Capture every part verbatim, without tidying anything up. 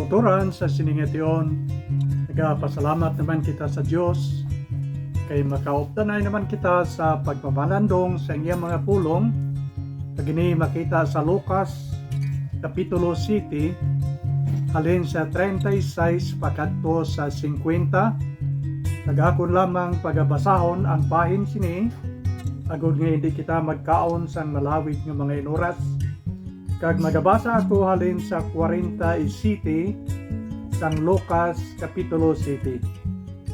Turan sa sining nga tion, nagapasalamat naman kita sa Dios kay makaupdanay naman kita sa pagpamalandong sa iya mga pulong. Kag ini makita sa Lucas Kapitulo siete, halin sa treinta y seis pakadto sa cincuenta. Kag akon lamang pagabasahon ang bahin sini, agod nga hindi kita magkaon sang malawig nga mga inuras. Kag magabasa ako halin sa kwarenta y siete sang Lucas Kapitulo siete.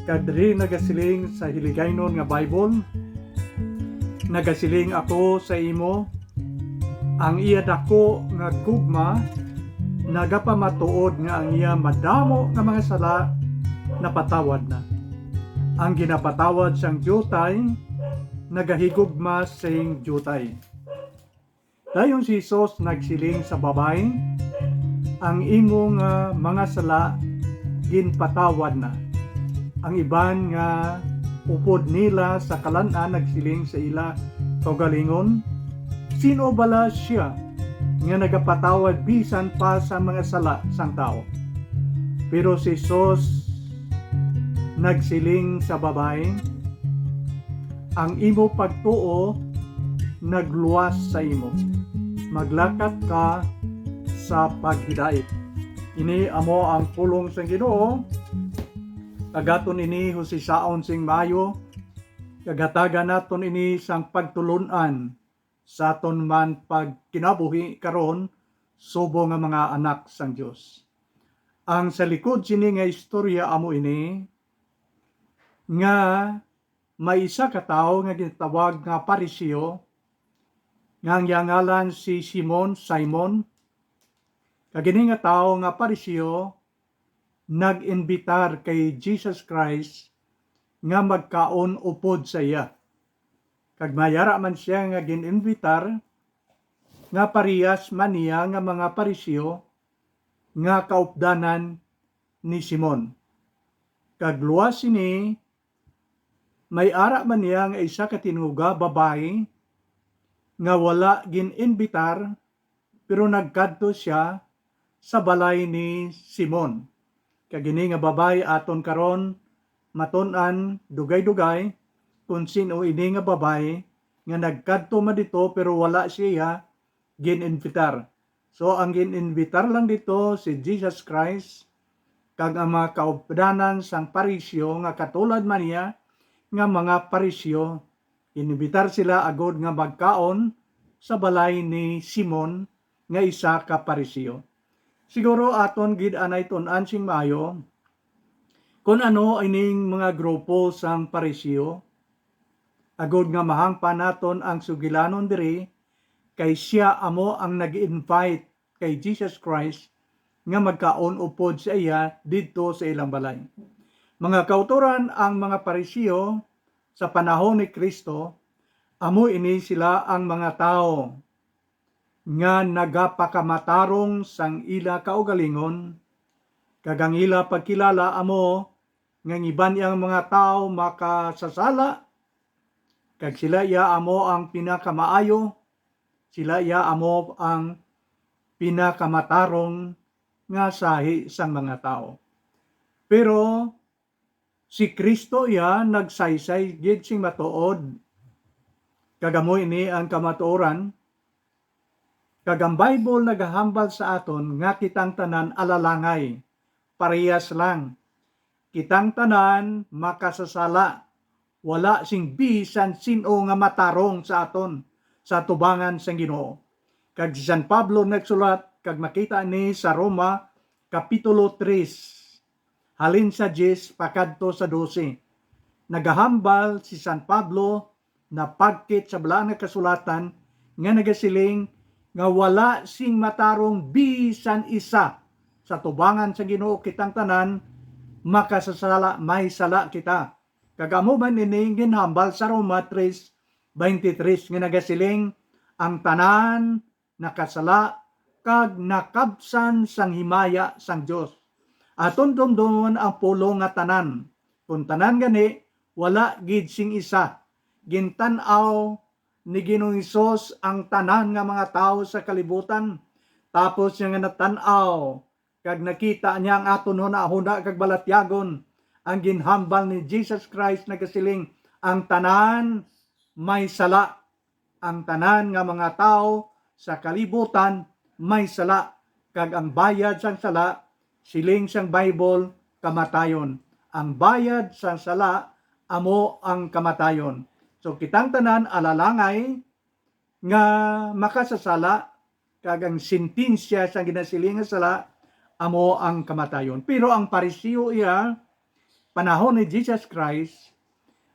Kag diri nagasiling sa Hiligaynon nga Bible, "Nagasiling ako sa imo, ang iya dako nga gugma nagapamatuod nga ang iya madamo nga mga sala napatawad na. Ang ginapatawad sang diutay nagahigugma sing diutay." Dayon si Jesus nagsiling sa babayi, "Ang imo nga mga sala ginpatawad na." Ang iban nga upod nila sa kalan-an nagsiling sa ila kaugalingon, "Sin-o bala sia nga nagapatawad bisan pa sa mga sala sang tawo?" Pero si Jesus nagsiling sa babayi, "Ang imo pagtuo nagluwas sa imo. Maglakat ka sa paghidait." Ini amo ang pulong sang Ginoo. Kag aton ini husisaon sing maayo, kag hatagan naton ini sang pagtulon-an sa aton man pagkinabuhi karon subong nga mga anak sang Dios. Ang sa likod sini nga istorya amo ini, nga may isa ka tawo nga ginatawag nga Pariseo, nga ang iya ngalan si Simon, Simon. Kag ini nga tawo nga Pariseo nag-imbitar kay Jesus Christ nga magkaon upod sa iya. Kag may ara man sia nga gin-imbitar, nga parehas man niya nga mga Pariseo nga kaupdanan ni Simon. Kag luwas sini, may ara man niya nga isa ka tinuga babayi nga wala gin-imbitar, pero nagkadto sia sa balay ni Simon. Kag ini nga babayi aton karon matun-an dugay-dugay kung sin-o ini nga babayi nga nagkadto man didto, pero wala siya gin-imbitar. So, ang gin-imbitar lang didto si Jesus Christ kag ang mga kaupdanan sang Pariseo nga katulad man niya nga mga Pariseo. Inimbitar sila agod nga magkaon sa balay ni Simon nga isa ka Pariseo. Siguro aton gid anay tun-an sing maayo kon ano ining mga grupo sang Pariseo, agod nga mahangpan naton ang sugilanon diri, kay sia amo ang nag-invite kay Jesus Christ nga magkaon upod sa iya didto sa ilang balay. Mga kautoran, ang mga Pariseo sa panahon ni Cristo, amo ini sila ang mga tawo nga nagapakamatarong sang ila kaugalingon, kag ang ila pagkilala amo nga ang iban iyang mga tawo makasasala, kag sila iya amo ang pinakamaayo, sila iya amo ang pinakamatarong nga sahi sang mga tawo. Pero si Cristo iya nagsaysay gid sing matuod, kag amo ini ang kamatuoran. Kag ang Bible nagahambal sa aton nga kitang tanan alalangay, parehas lang. Kitang tanan makasasala, wala sing bisan sin-o nga matarong sa aton sa atubangan sang Ginoo. Kag si San Pablo nagsulat, kag makita ni sa Roma Kapitulo tres, halin sa diyes pakadto sa dose. Nagahambal si San Pablo napagkit sa Balaan nga Kasulatan nga nagasiling nga wala sing matarong bisan isa. Sa tubangan sa Ginoo, kitang tanan makasasala, may sala kita. Kag amo man ini ginhambal sa Roma tres veintitrés nga nagasiling, "Ang tanan nakasala kag nakabsan sang himaya sang Dios." Aton dumdomon ang pulong nga tanan. Kon tanan gani, wala gid sing isa. Gintan-aw ni Ginoong Hesus ang tanan nga mga tawo sa kalibutan, tapos niya nga natan-aw kag nakita niya ang aton hunahuna kag balatyagon. Ang ginhambal ni Jesus Christ nagasiling, "Ang tanan may sala." Ang tanan nga mga tawo sa kalibutan may sala, kag ang bayad sang sala, siling sang Bible, kamatayon. Ang bayad sang sala amo ang kamatayon. So, kitang tanan alalangay nga makasasala, kag ang sentensya sang ginasiling nga sala amo ang kamatayon. Pero ang Pariseo iya, panahon ni Jesus Christ,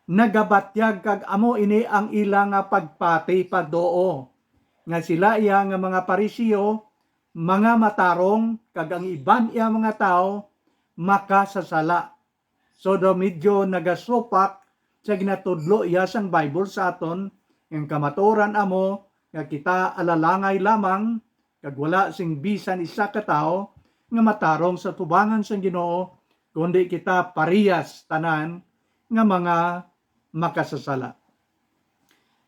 nagabatyag, kag amo ini ang ila nga pagpati, pagtuo, nga sila iya nga mga Pariseo, mga matarong, kag ang iban iya mga tawo makasasala. So, daw medyo nagasupak sa ginatudlo iya sang Bible sa aton, ang kamatuoran amo nga kita alalangay lamang, kag wala sing bisan isa ka tawo nga matarong sa tubangan sang Ginoo, kundi kita parehas tanan nga mga makasasala.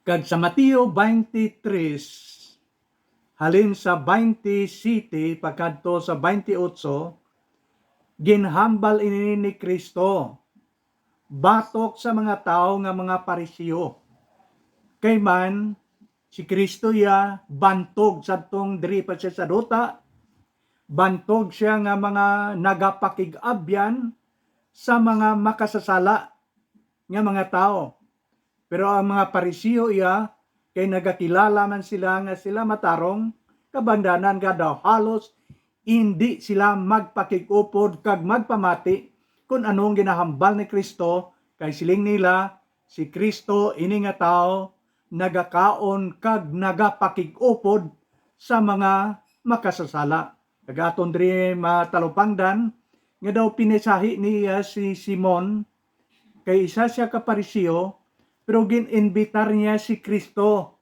Kag sa Mateo twenty-three, halin sa twenty-seven pagkadto sa twenty-eight, ginhambal ini ni Cristo batok sa mga tawo nga mga Pariseo. Kay man, si Cristo iya bantog sadtong diri pa siya sa duta, bantog siya nga mga nagapakig-abyan sa mga makasasala nga mga tawo. Pero ang mga Pariseo iya, kay nagakilala man sila nga sila matarong, kabangdanan nga daw halos indi sila magpakig-upod kag magpamati kon anong ginahambal ni Cristo, kay siling nila, si Cristo ini nga tawo nagakaon kag nagapakig-upod sa mga makasasala. Kag aton diri matalupangdan nga daw pinasahi niya si Simon, kay isa siya ka Pariseo, pero gin-imbitar niya si Cristo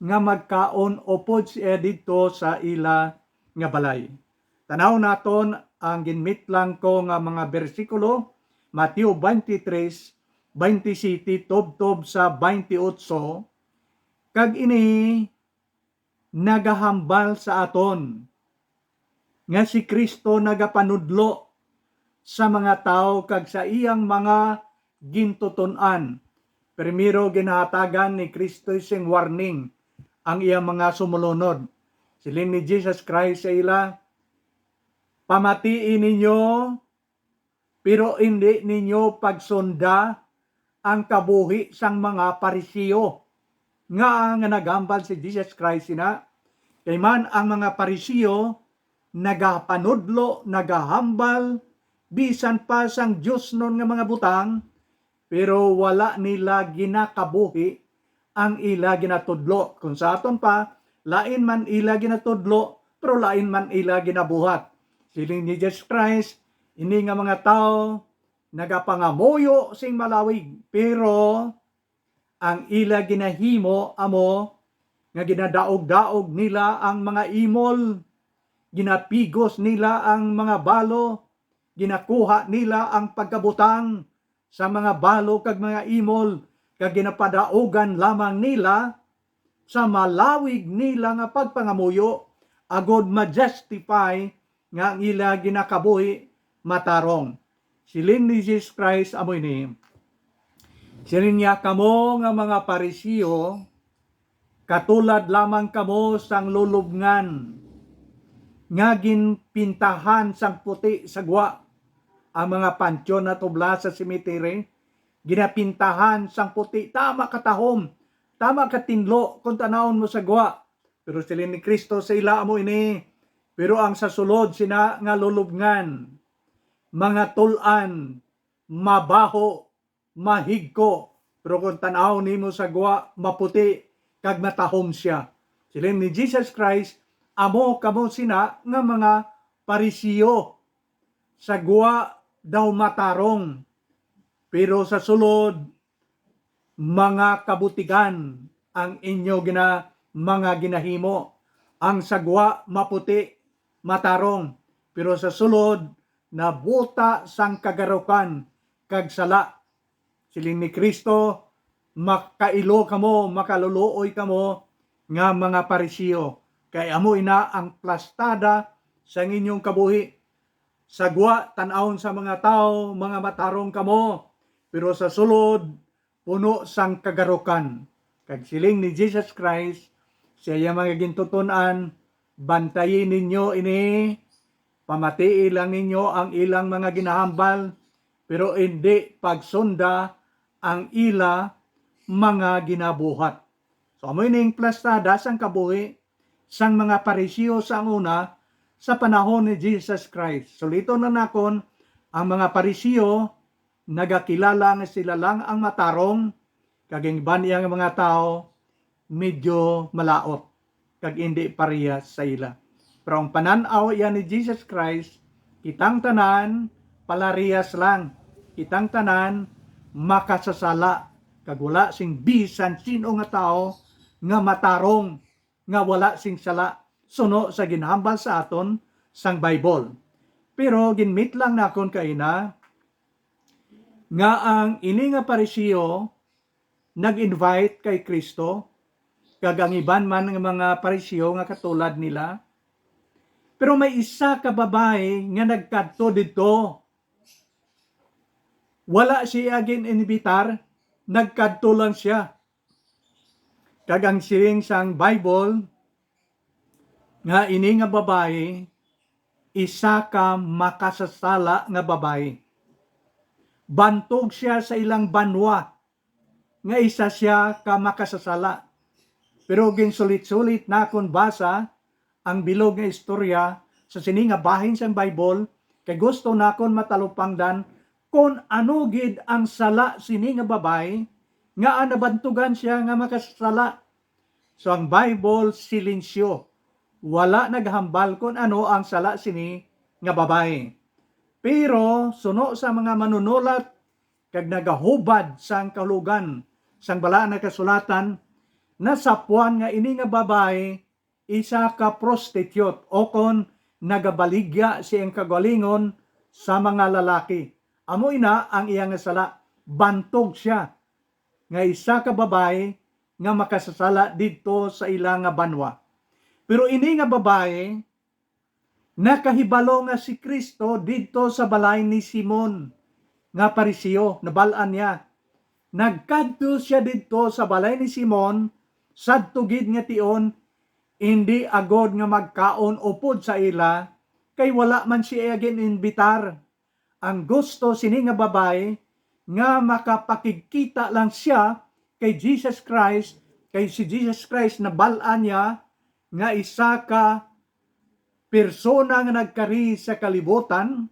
nga magkaon upod siya didto sa ila nga balay. Tanaw naton ang ginmitlang ko nga mga bersikulo, Mateo twenty-three, twenty-seven tubtob sa twenty-eight, kag ini nagahambal sa aton nga si Cristo nagapanudlo sa mga tawo kag sa iyang mga gintuton-an. Primero, ginahatagan ni Cristo sing warning ang iyang mga sumulunod. Siling ni Jesus Christ sa ila, "Pamatii ninyo, pero indi ninyo pagsunda ang kabuhi sang mga Pariseo." Nga, nga nagambal si Jesus Christ sina, kay man ang mga Pariseo nagapanudlo, nagahambal, bisan pa sang diosnon nga mga butang, pero wala nila ginakabuhi ang ila ginatudlo. Kung sa aton pa, lain man ila ginatudlo, pero lain man ila ginabuhat. Siling ni Jesus Christ, ini nga mga tawo nagapangamuyo sing malawig, pero ang ila ginahimo amo nga ginadaog-daog nila ang mga imol, ginapigos nila ang mga balo, ginakuha nila ang pagkabutang sa mga balo kag mga imol, kag ginapadaogan lamang nila sa malawig nila nga pagpangamuyo, agod ma-justify nga ang ila ginakabuhi matarong. Siling ni Jesus Christ amo ini, siling niya, "Kamo nga mga Pariseo, katulad lamang kamo sang lulubngan nga ginpintahan sang puti sa gwa." Ang mga panteon natubla sa cemetery, ginapintahan sang puti, tama katahom, tama katinlo kung tanawon mo sa gwa. Pero siling ni Cristo sa ila amo ini, "Pero ang sa sulod sina nga lulubngan, mga tul-an, mabaho, mahigko, pero kung tan-aw nimo sa gwa, maputi, kag matahom sia." Siling ni Jesus Christ, "Amo kamo sina nga mga Pariseo, sa gwa daw matarong, pero sa sulod, mga kabutigan ang inyo gina-, mga ginahimo. Ang sa gwa maputi, matarong, pero sa sulod, nabuta sang kagarukan kag sala." Siling ni Cristo, "Makailo kamo, makaluluoy kamo nga mga Pariseo, kay amo ina ang plastada sang inyong kabuhi. Sa gwa, tan-awon sa mga tawo, mga matarong kamo, pero sa sulod, puno sang kagarukan. Kag siling ni Jesus Christ sa iya mga gintuton-an, "Bantayi ninyo ini, pamatii lang ninyo ang ilang mga ginahambal, pero indi pagsunda ang ila mga ginabuhat." So, amo ining plastada sang kabuhi sang mga Pariseo sa una, sa panahon ni Jesus Christ. Suliton na nakon, ang mga Pariseo nagakilala nga sila lang ang matarong, kag ang iban iya nga mga tawo medyo malaut, kag indi parehas sa ila. Pero ang panan-aw iya ni Jesus Christ, kitang tanan palarehas lang. Kitang tanan makasasala, kag wala sing bisan sin-o nga tawo nga matarong nga wala sing sala suno sa ginhambal sa aton sang Bible. Pero ginmit lang nakon kaina nga ang ini nga Pariseo nag-invite kay Cristo, kag ang iban man nga mga Pariseo nga katulad nila. Pero may isa ka babayi nga nagkadto didto. Wala siya gin-inbitar, nagkadto lang siya. Kag ang siling sang Bible, nga ini nga babayi, isa ka makasasala nga babayi. Bantog siya sa ilang banwa, nga isa siya ka makasasala. Pero ginsulit-sulit nakon basa ang bilog nga istorya sa sini nga bahin sang Bible, kay gusto nakon matalupangdan kon ano gid ang sala sini nga babayi nga nabantugan siya nga makasasala. So, ang Bible, silensyo. Wala naghambal kon ano ang sala sini nga babayi. Pero suno sa mga manunulat kag nagahubad sang kahulogan sang Balaan nga Kasulatan, nasapuan nga ini nga babayi isa ka prostitute, o kon nagabaligya sa iyang kaugalingon sa mga lalaki. Amo ina ang iya nga sala. Bantog siya nga isa ka babayi nga makasasala didto sa ila nga banwa. Pero ini nga babayi nakahibalo nga si Cristo didto sa balay ni Simon nga Pariseo. Nabal-an niya. Nagkadto siya didto sa balay ni Simon, sadto gid nga tion, indi agod nga magkaon upod sa ila, kay wala man siya gin-inbitar. Ang gusto sini nga babayi nga makapakigkita lang siya kay Jesus Christ, kay si Jesus Christ nabal-an niya nga isa ka persona nga nagkari sa kalibutan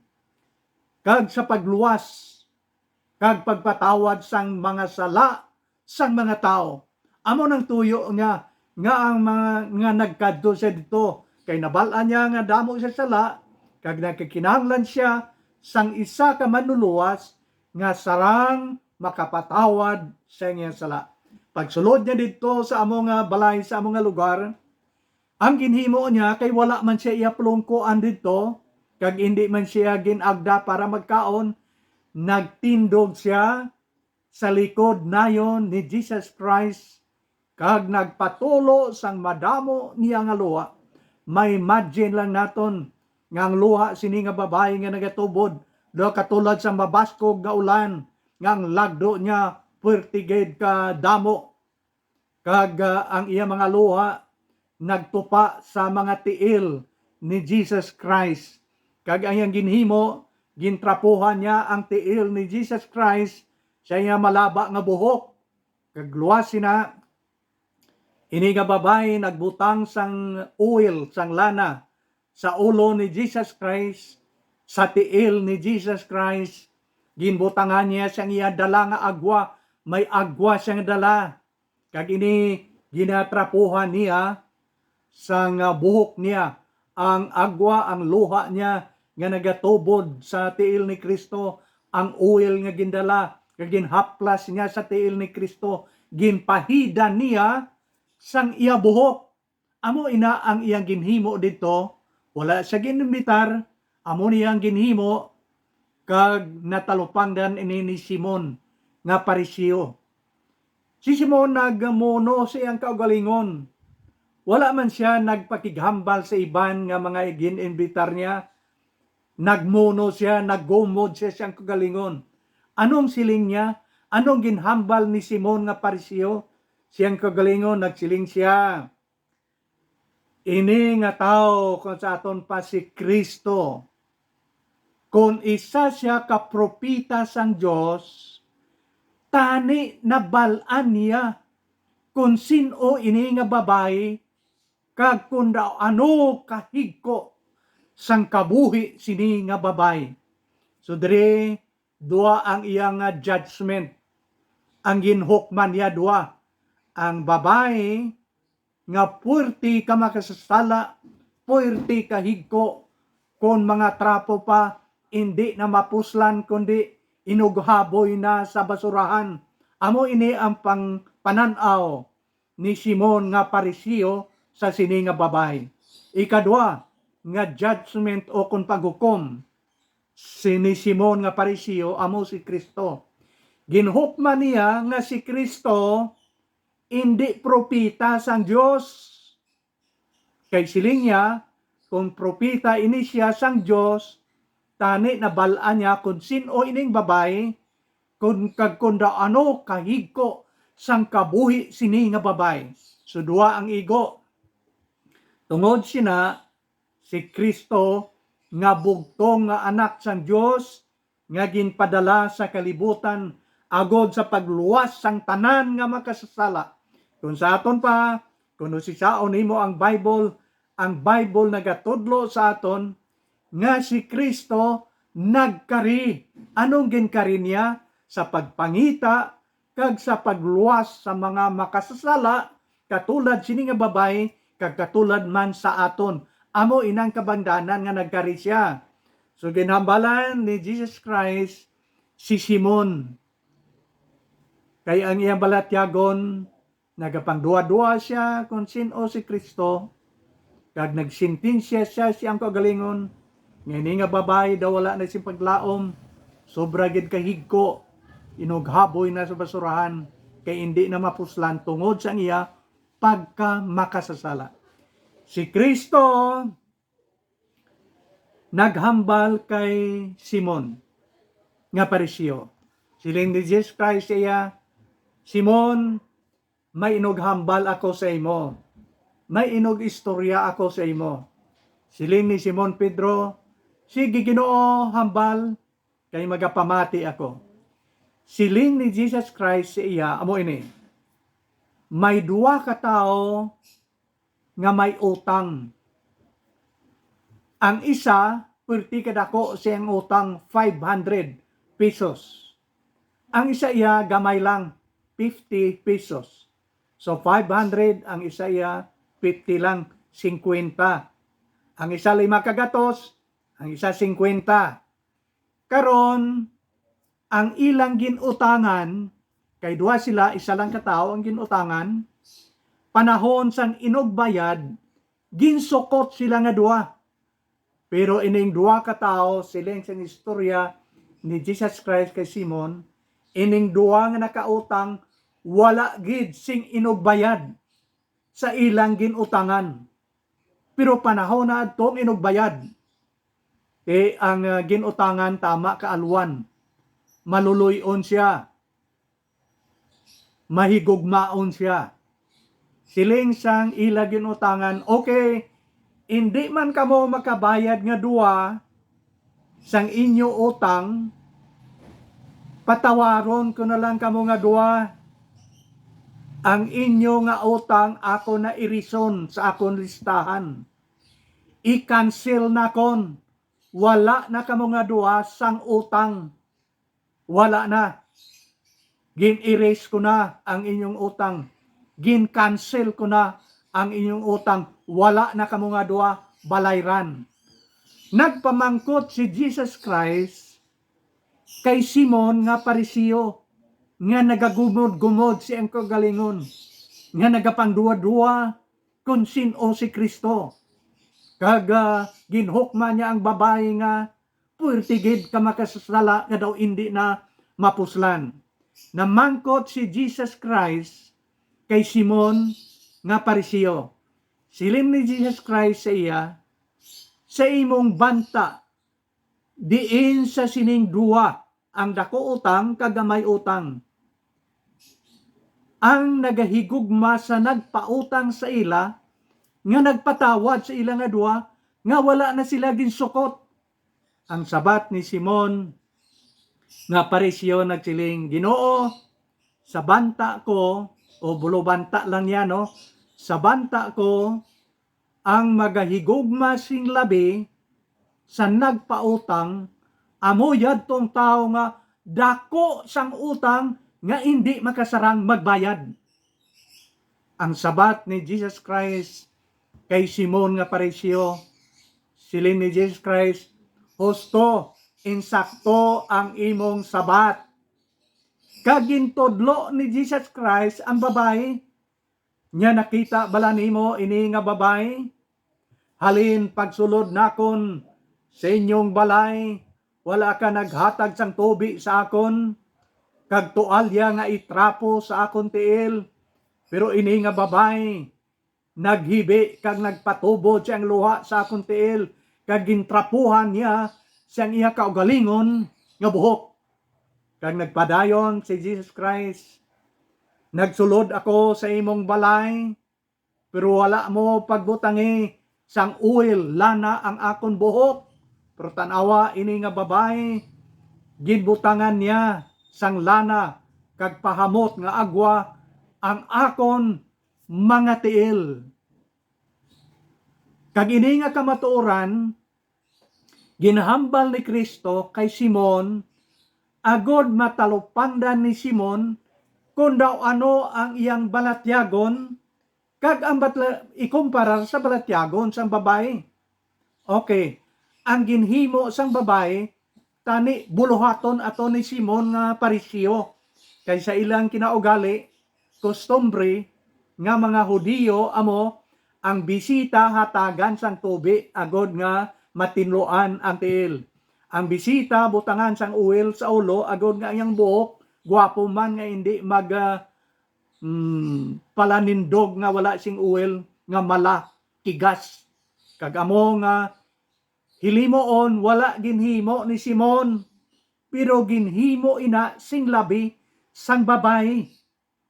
kag sa pagluwas kag pagpatawad sang mga sala sang mga tawo. Amo nang tuyo nga, nga ang mga, nga nagkadto siya didto, kay nabal-an niya nga damo siya sala, kag nagkakinahanglan siya sang isa ka manluluwas nga sarang makapatawad sa iyang sala. Pagsulod niya didto sa amo nga balay, sa amo nga lugar, ang ginhimo niya, kay wala man siya iya pulungkuan didto, kag indi man siya gin-agda para magkaon, nagtindog siya sa likod nayon ni Jesus Christ, kag nagpatulo sang madamo niya nga luha. Ma-imagine lang naton nga ang luha sini nga babayi nga nagatubod daw katulad sang mabaskog nga ulan, nga ang lagdo niya puwerte gid ka damo, kag, ah, ang iya mga luha nagtupa sa mga tiil ni Jesus Christ. Kag ang iyang ginhimo, gintrapuhan niya ang tiil ni Jesus Christ sa iya malaba nga buhok. Kag luwas sina, ini nga babayi nagbutang sang oil, sang lana, sa ulo ni Jesus Christ, sa tiil ni Jesus Christ. Ginbutangan niya sang iya dala nga agwa, may agwa siya nga dala. Kag ini ginatrapuhan niya sang, ah, buhok niya, ang agwa, ang luha niya nga nagatubod sa tiil ni Cristo, ang oil nga gindala nga ginhaplas niya sa tiil ni Cristo, ginpahida niya sang iya buhok. Amo ina ang iyang ginhimo didto, wala siya gin-imbitar, amo niya ang ginhimo, kag natalupangdan ini ni Simon nga Pariseo. Si Simon nagmuno sa iyang kaugalingon. Wala man sia nagpakighambal sa iban nga mga gin-imbitar niya. Nagmuno siya, naggumod siya siyang kagalingon. Anong siling niya? Anong ginhambal ni Simon nga Pariseo? Siyang kagalingon, nagsiling siya, "Ini nga tawo, kung sa aton pa si Cristo, kung isa sia ka propeta sang Dios, tani nabal-an niya kon sin-o ini nga babayi, kag kon daw ano kahigko sang kabuhi sini nga babayi." So, diri, dua ang iya nga judgment. Ang ginhukman niya, dua. Ang babayi nga puwerte ka makasasala, puwerte ka higko, kon mga trapo pa, indi na mapuslan, kundi inughaboy na sa basurahan. Amo ini ang pang-, panan-aw ni Simon nga Pariseo sa sini nga babayi. Ikadua nga judgment o kon paghukom sini Simon nga Pariseo amo si Cristo. Ginhukman niya nga si Cristo indi propeta sang Dios. Kay siling niya, kung propeta ini sia sang Dios, tani nabal-an niya kon sin-o ining babayi, kun, kag kon daw ano kahigko sang kabuhi sini nga babayi. So, dua ang igo. Tungod sina, si Cristo nga bugtong nga Anak sang Dios nga ginpadala sa kalibutan agod sa pagluwas sang tanan nga makasasala. Kung sa aton pa, kung usisaon nimo ang Bible, ang Bible nagatudlo sa aton nga si Cristo nagkari. Anong ginkari niya? Sa pagpangita kag sa pagluwas sa mga makasasala, katulad sini nga babayi, kag katulad man sa aton. Amo inang kabangdanan nga nagkari sia. So, ginhambalan ni Jesus Christ si Simon. Kay ang iyang balatyagon, nagapangduwa-duwa sia kon sin-o si Cristo, kag nagsentensya sia sa iyang kaugalingon, nga ini nga babayi daw wala na sing paglaom, sobra gid kahigko, inughaboy na sa basurahan, kay indi na mapuslan tungod sang iya pagkamakasasala. Si Cristo naghambal kay Simon nga Pariseo. Siling ni Jesus Christ sa iya, "Simon, may inughambal ako sa imo. May inug-istorya ako sa imo." Siling ni Simon Pedro, "Sige, Ginoo, hambal, kay magapamati ako." Siling ni Jesus Christ sa iya, amo ini, "May duha ka tawo nga may utang. Ang isa, perti kadako siyang utang, five hundred pesos. Ang isa iya, gamay lang, fifty pesos. So, five hundred, ang isa iya, fifty lang, singkwenta. Ang isa, lima ka gatos, ang isa, singkwenta." Karon, ang ilang gin-utangan, kay duha sila, isa lang ka tawo ang gin-utangan, panahon sang inugbayad, ginsukot sila nga duha. Pero ining duha ka tawo, siling sang istorya ni Jesus Christ kay Simon, ining duha nga nakautang, wala gid sing inugbayad sa ilang gin-utangan. Pero panahon na adtong inugbayad, eh, ang, ah, gin-utangan tama kaalwan. Maluloy-on sia. Mahigugmaon sia. Siling sang ila gin-utangan, "Okay, indi man kamo makabayad nga duha sang inyo utang, patawaron ko na lang kamo nga duha. Ang inyo nga utang ako na irison sa akon listahan. I-cancel na kon. Wala na kamo nga duha sang utang. Wala na. Gin-erase ko na ang inyong utang. Gin-cancel ko na ang inyong utang. Wala na kamo nga duha balayran." Nagpamangkot si Jesus Christ kay Simon nga Pariseo, nga nagagumod-gumod sa iyang kaugalingon, nga nagapangduwa-duwa kon sin-o si Cristo. Kag, ah, ginhukman niya ang babayi nga puwerte gid ka makasasala nga daw indi na mapuslan. Namangkot si Jesus Christ kay Simon nga Pariseo. Siling ni Jesus Christ sa iya, "Sa imong banta, diin sa sining duwa, ang daku utang kag ang may utang, ang nagahigugma sa nagpautang sa ila, nga nagpatawad sa ila nga duwa, nga wala na sila ginsukot. Ang sabat ni Simon nga Pariseo nagsiling, "Ginoo, sa banta ko," o bulubanta lang niya, no? "Sa banta ko, ang magahigugma sing labi sa nagpautang, amo yadtong tawo nga daku sang utang nga indi makasarang magbayad." Ang sabat ni Jesus Christ kay Simon nga Pariseo, siling ni Jesus Christ, "Husto, insakto ang imong sabat." Kag gintudlo ni Jesus Christ ang babayi, "Nya nakita bala nimo ini nga babayi? Halin pagsulod nakon sa inyong balay, wala ka naghatag sang tubi sa akon, kag tualya nga itrapo sa akon tiil. Pero ini nga babayi naghibi kag nagpatubod siyang luha sa akon tiil, kag gintrapuhan niya siyang iya kaugalingon nga buhok." Kag nagpadayon si Jesus Christ, "Nagsulod ako sa imong balay, pero wala mo pagbutangi sang oil, lana, ang akon buhok. Pero tan-awa, ini nga babayi, ginbutangan niya sang lana kag pahamot nga agwa ang akon mga tiil." Kag ini nga kamatuoran ginhambal ni Cristo kay Simon, agod matalupangdan ni Simon kon daw ano ang iyang balatyagon, kag ang batla-, ikumparar sa balatyagon sang babayi. Okay, ang ginhimo sang babayi, tani buluhaton ato ni Simon nga Pariseo, kay sa ilang kinaugali, kustumbre nga mga Hudiyo amo ang bisita hatagan sang tubi agod nga matinluan ang tiil. Ang bisita butangan sang oil sa ulo agod nga iyang buhok gwapo man nga indi mag, ah, mm, palanindog nga wala sing oil nga mala, tigas. Kag amo nga hilimuon wala ginhimo ni Simon, pero ginhimo ina sing labi sang babayi.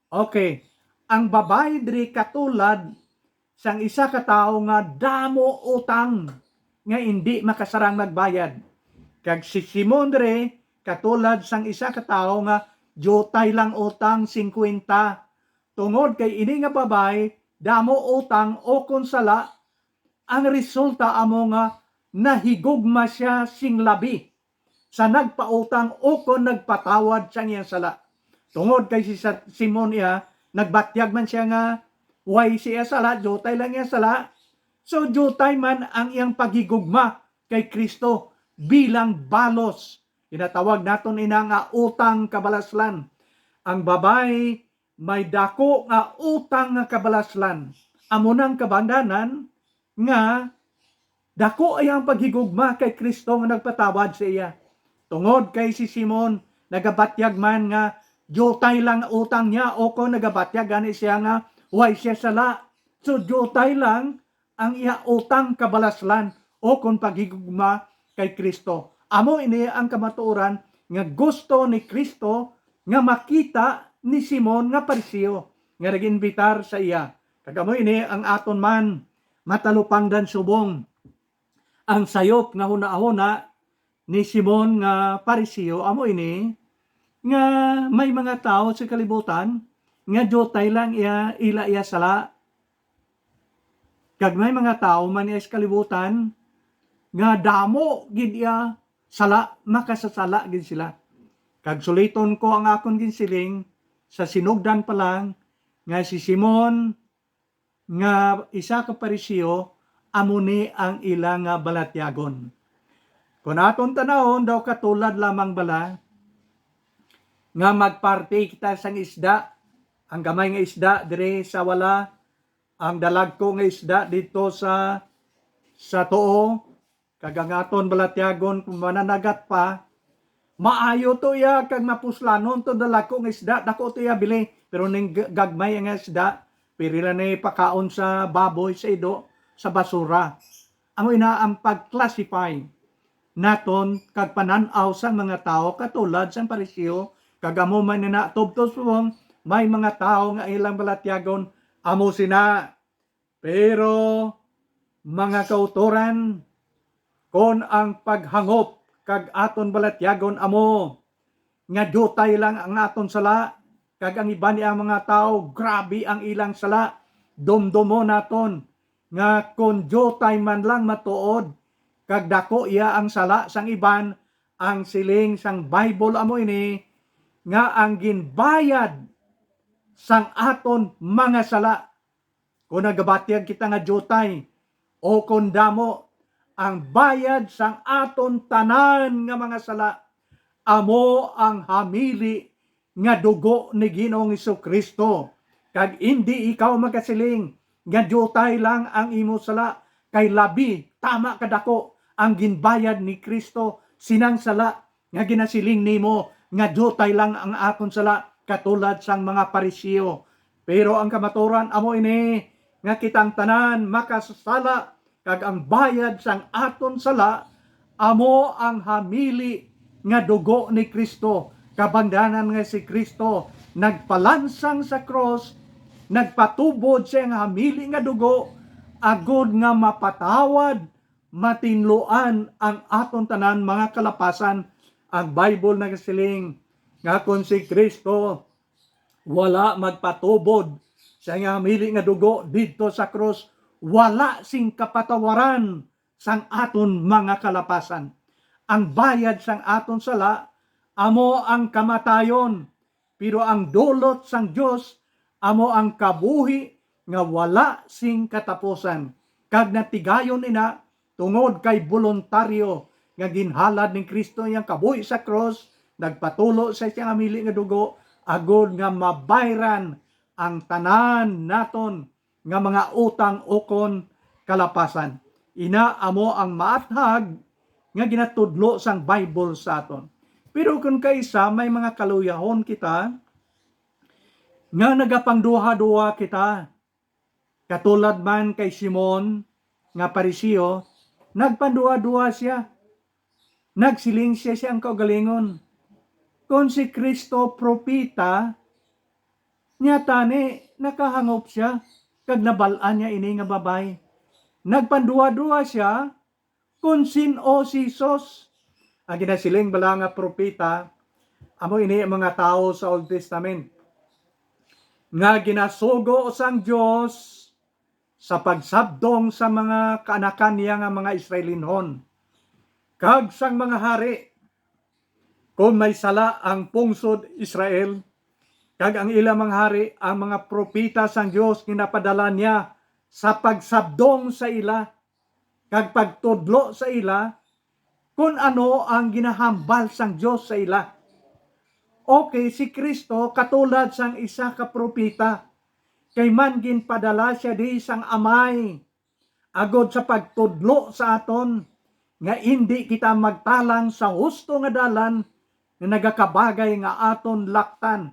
Okay, ang babayi diri katulad sang isa ka tawo nga damo utang nga indi makasarang magbayad. Kag si Simon diri katulad sang isa ka tawo nga diutay lang utang singkwenta. Tungod kay ini nga babayi damo utang ukon sala, ang resulta amo nga nahigugma sia sing labi sa nagpautang ukon nagpatawad sang iyang sala. Tungod kay si Sa-, Simon iya, nagbatyag man sia nga way siya sala, diutay lang iya sala. So, diutay man ang iyang paghigugma kay Cristo bilang balos. Ginatawag naton ina nga utang kabalaslan. Ang babayi may daku nga utang nga kabalaslan. Amo nang kabangdanan nga daku ay ang paghigugma kay Cristo nga nagpatawad sa iya. Tungod kay si Simon nagabatyag man nga diutay lang utang niya, o kon nagabatyag gani siya nga way siya sala. So, diutay lang ang iya utang kabalaslan o kon paghigugma kay Cristo. Amo ini ang kamatuoran nga gusto ni Cristo nga makita ni Simon nga Pariseo nga nag-imbitar sa iya. Kag amo ini ang aton man matalupangdan subong. Ang sayop nga hunahuna ni Simon nga Pariseo amo ini, nga may mga tawo sa kalibutan nga diutay lang iya, ila iya sala. Kag may mga tawo man iya sa kalibutan nga damo gid iya sala, makasasala gid sila. Kag suliton ko ang akon ginsiling, sa sinugdan pa lang, nga si Simon nga isa ka Pariseo, amo ni ang ila nga balatyagon. Kon aton tanawon daw, katulad lamang bala nga magparti kita sang isda, ang gamay nga isda diri sa wala, ang dalagko nga isda dito sa, sa tuo, kag ang aton balatyagon kung mananagat pa, maayo to iya kag mapuslanon to dalagko nga isda, dako to iya bili. Pero ning g-, gagmay nga isda, pwede lang ni pakaon sa baboy, sa ido, sa basura. Amo ina ang pag-classify. naton kag panan-aw sang mga tawo katulad sang Pariseo, kag amo man ina tubtob subong may mga tawo nga ilang balatyagon amo sina. Pero, mga kautoran, kon ang paghangop kag aton balatyagon amo nga diutay lang ang aton sala, kag ang iban niya mga tawo, grabe ang ilang sala, dumdumon naton nga kon diutay man lang matuod kag dako iya ang sala sang iban, ang siling sang Bible amo ini, nga ang ginbayad sang aton mga sala, kon nagabatyag kita nga diutay o kon damo, ang bayad sang aton tanan nga mga sala amo ang hamili nga dugo ni Ginoong Jesu-Cristo. Kag indi ikaw magasiling nga diutay lang ang imo sala, kay labi tama kadako ang ginbayad ni Cristo sinang sala nga ginasiling nimo nga diutay lang ang akon sala, katulad sang mga Pariseo. Pero ang kamaturan amo ini, nga kitang tanan makasasala, kag ang bayad sang aton sala amo ang hamili nga dugo ni Cristo. Kabangdanan nga si Cristo nagpalansang sa krus, nagpatubod siya nga hamili nga dugo, agod nga mapatawad, matinluan ang aton tanan mga kalapasan. Ang Bible nagasiling nga kon si Cristo wala magpatubod sa iya hamili nga dugo didto sa krus, wala sing kapatawaran sang aton mga kalapasan. Ang bayad sang aton sala amo ang kamatayon, pero ang dulot sang Dios amo ang kabuhi nga wala sing katapusan. Kag natigayon ina tungod kay boluntaryo nga ginhalad ni Cristo iyang kabuhi sa krus, nagpatulo sa siyang hamili nga dugo, agod nga mabayran ang tanan naton nga mga utang ukon kalapasan. Ina amo ang maathag nga ginatudlo sang Bible sa aton. Pero kon kaisa may mga kaluyahon kita nga nagapangduha-duha kita, katulad man kay Simon nga Pariseo, nagpanduha-duha sia. Nagsiling sia sa iyang kaugalingon, "Kon si Cristo propeta, nya tani nakahangop sia kag nabal-an niya ini nga babayi." Nagpanduha-duha sia kon sin-o si Jesus. Ang ginasiling bala nga propeta, amo ini ang mga tawo sa Old Testament nga ginasugo sang Dios sa pagsabdong sa mga kaanakan niya nga mga Israelinhon kag sang mga hari. Kon may sala ang pungsod Israel kag ang ila mga hari, ang mga propeta sang Dios ginapadala niya sa pagsabdong sa ila kag pagtudlo sa ila kon ano ang ginahambal sang Dios sa ila. Okay, si Cristo katulad sang isa ka propeta, kay man ginpadala sia diri sang Amay agod sa pagtudlo sa aton nga indi kita magtalang sa husto nga dalan nga nagakabagay nga aton laktan,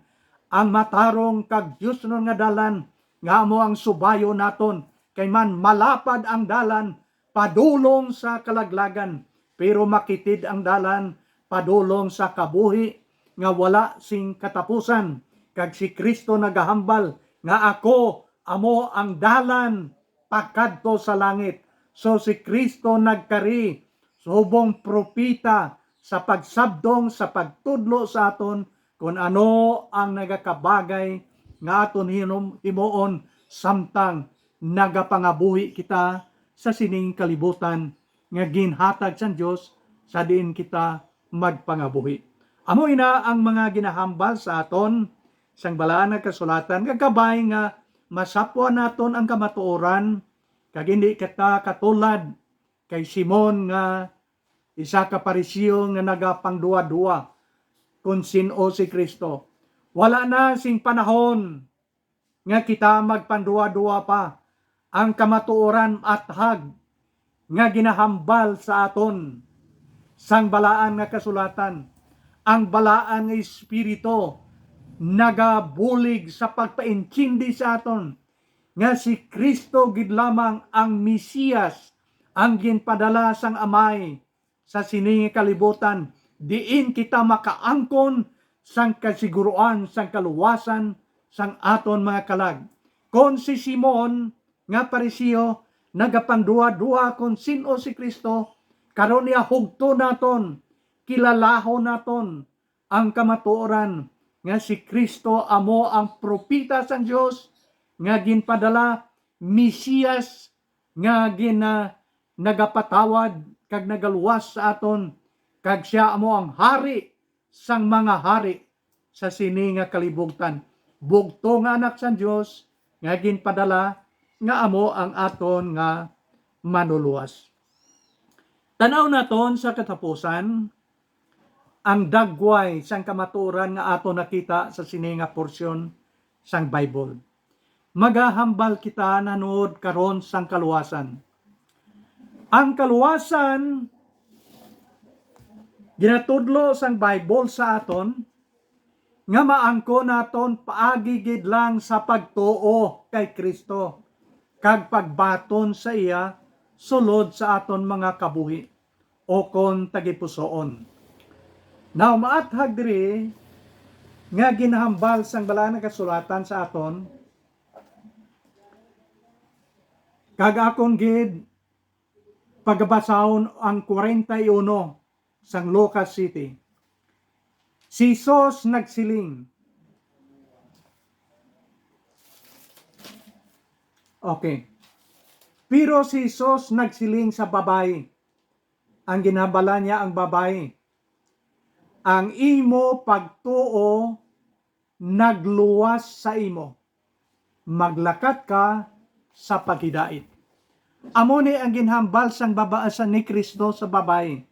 ang matarong kag diosnon nga dalan nga amo ang subayon naton, kay man malapad ang dalan padulong sa kalaglagan, pero makitid ang dalan padulong sa kabuhi nga wala sing katapusan. Kag si Cristo nagahambal nga, "Ako amo ang dalan pakadto sa langit." So, si Cristo nagkari subong propeta sa pagsabdong, sa pagtudlo sa aton kon ano ang nagakabagay nga aton hinum-, himuon samtang nagapangabuhi kita sa sining kalibutan nga ginhatag sang Dios sa diin kita magpangabuhi. Amo ina ang mga ginahambal sa aton sang Balaan nga Kasulatan, nga kabay nga masapwan naton ang kamatuoran, kag indi kita katulad kay Simon nga isa ka Pariseo nga nagapangduwa-duwa kon sin-o si Cristo. Wala na sing panahon nga kita magpanduwa-duwa pa. Ang kamatuoran athag nga ginahambal sa aton sang Balaan nga Kasulatan. Ang Balaan nga Espiritu nagabulig sa pagpaintindi sa aton nga si Cristo gid lamang ang Mesiyas, ang ginpadala sang Amay, sa sini nga kalibutan, diin kita makaangkon sang kasiguruan sang kaluwasan sang aton mga kalag. Kon si Simon nga Pariseo nagapanduha-duha kon sin-o si Cristo, karon niya hugto naton, kilalahon naton ang kamatuoran nga si Cristo amo ang propeta sang Dios nga ginpadala, Mesiyas nga gina-, nagapatawad kag nagaluwas sa aton, kag siya amo ang Hari sang mga hari sa sini nga kalibutan, bugtong nga Anak sang Dios nga ginpadala, nga amo ang aton nga Manlulowas. Tan-aw naton sa katapusan ang dagway sang kamatuoran nga aton nakita sa sini nga porsyon sang Bible. Magahambal kita nahanungod karon sang kaluwasan. Ang kaluwasan, ginatudlo sang Bible sa aton nga maangkon naton paagi gid lang sa pagtuo kay Cristo kag pagbaton sa iya sulod sa aton mga kabuhi, ukon tagipusoon. Now, maathag diri nga ginahambal sang Balaan nga Kasulatan sa aton, kag akon gid pagabasahon ang kwarenta y uno sang Lucas City. Si Jesus nagsiling. Okay. Pero si Jesus nagsiling sa babayi. Ang ginhambal niya ang babayi, "Ang imo pagtuo nagluwas sa imo. Maglakat ka sa paghidait." Amo ni ang ginhambal sang baba-, sa ni Cristo sa babayi.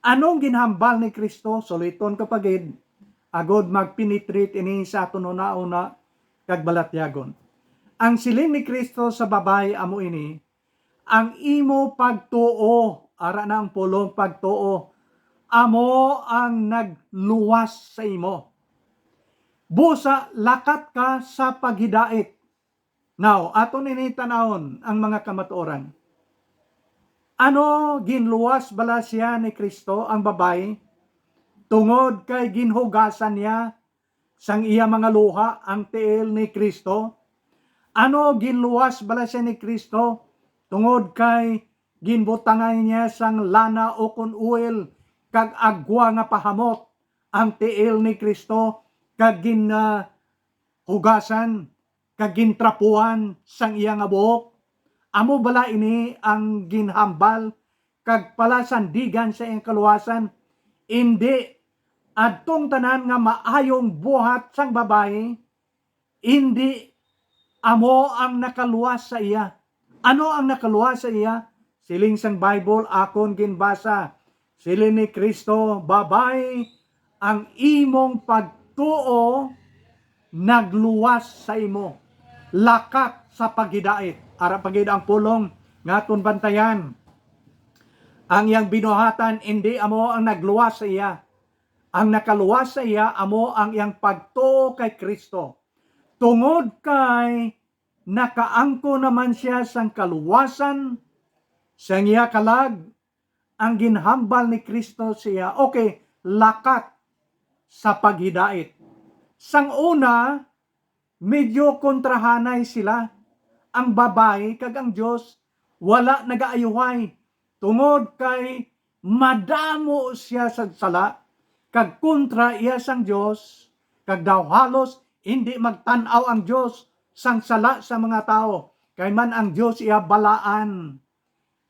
Anong ginhambal ni Cristo? Suliton ko pa gid, agod mag-penetrate ini sa aton hunahuna kag balatyagon. Ang siling ni Cristo sa babayi amo ini, "Ang imo pagtuo," ara na ang pulong, "pagtuo, amo ang nagluwas sa imo. Busa, lakat ka sa paghidait." Now, aton ini tan-awon ang mga kamatuoran. Ano, ginluwas bala siya ni Cristo, ang babayi, tungod kay ginhugasan niya sang iya mga luha ang tiil ni Cristo? Ano, ginluwas bala siya ni Cristo tungod kay ginbutangan niya sang lana ukon oil kag agwa nga pahamot ang tiil ni Cristo kag gin, ah, hugasan kag gintrapuhan sang iya nga buhok? Amo bala ini ang ginhambal kag palasandigan sa iyang kaluwasan? Indi. Adtong tanan nga maayong buhat sang babayi, indi amo ang nakaluwas sa iya. Ano ang nakaluwas sa iya? Siling sang Bible akon ginbasa, siling ni Cristo, "Babayi, ang imong pagtuo nagluwas sa imo. Lakat sa paghidait." Ara pa gid ang pulong nga aton bantayan. Ang iyang binuhatan indi amo ang nagluwas sa iya. Ang nakaluwas sa iya amo ang iyang pagtuo kay Cristo. Tungod kay nakaangkon naman siya sang kaluwasan sang iya kalag, ang ginhambal ni Cristo siya, okay, lakat sa paghidait. Sang una, medyo kontrahanay sila. Ang babayi kag ang Dios wala nagaayuhay, tungod kay madamo siya sa sala, kag kontra iya sang Dios, kag daw halos indi magtan-aw ang Dios sang sala sa mga tawo, kay man ang Dios iya balaan.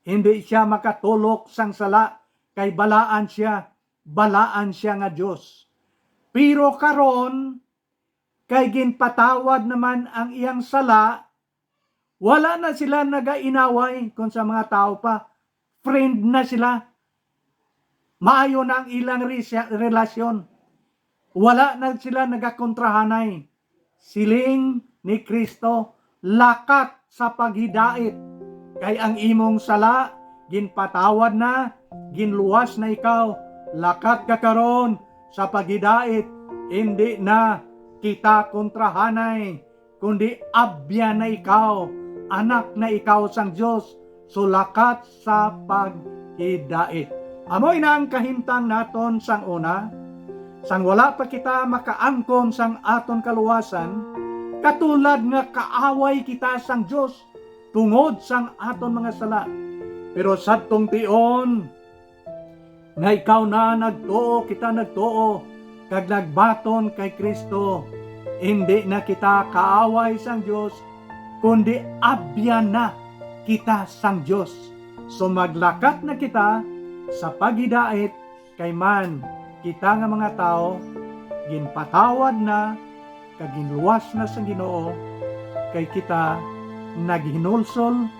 Hindi siya makatulok sang sala, kay balaan siya, balaan siya nga Dios. Pero karon, kay ginpatawad naman ang iyang sala, wala na sila nagainaway kon sa mga tawo pa. Friend na sila. Maayo na ang ilang resya-, relasyon. Wala na sila nagakontrahanay. Siling ni Cristo, "Lakat sa paghidait, kay ang imong sala ginpatawad na, ginluwas na ikaw. Lakat ka karon sa paghidait, indi na kita kontrahanay, kundi abyan na ikaw, anak na ikaw sang Dios, so lakat sa paghidait." Amo ina ang kahimtang naton sang una, sang wala pa kita makaangkon sang aton kaluwasan, katulad nga kaaway kita sang Dios tungod sang aton mga sala. Pero sadtong tion nga ikaw na nagtuo, kita nagtuo, kag nagbaton kay Cristo, indi na kita kaaway sang Dios, kundi abyan na kita sang Dios. So maglakat na kita sa paghidait, kay man kita nga mga tawo ginpatawad na kag ginluwas na sang Ginoo, kay kita naghinulsol,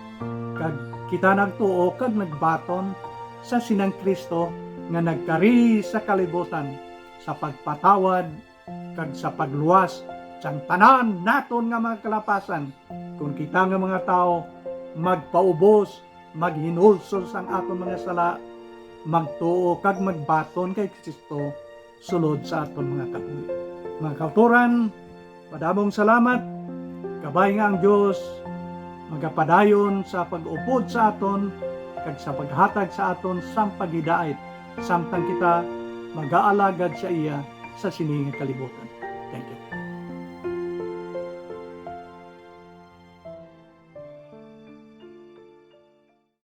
kag kita nagtuo kag nagbaton sa sinang Cristo nga nagkari sa kalibutan, sa pagpatawad kag sa pagluwas sang tanan naton nga mga kalapasan, kon kita nga mga tawo magpaubos, maghinulsol sang aton mga sala, magtuo kag magbaton kay Cristo sulod sa aton mga kabuhi. Mga kautoran, madamong salamat. Kabay nga ang Dios magapadayon sa pag-upod sa aton kag sa paghatag sa aton sang paghidait, samtang kita magaalagad sa iya sa sini nga kalibutan.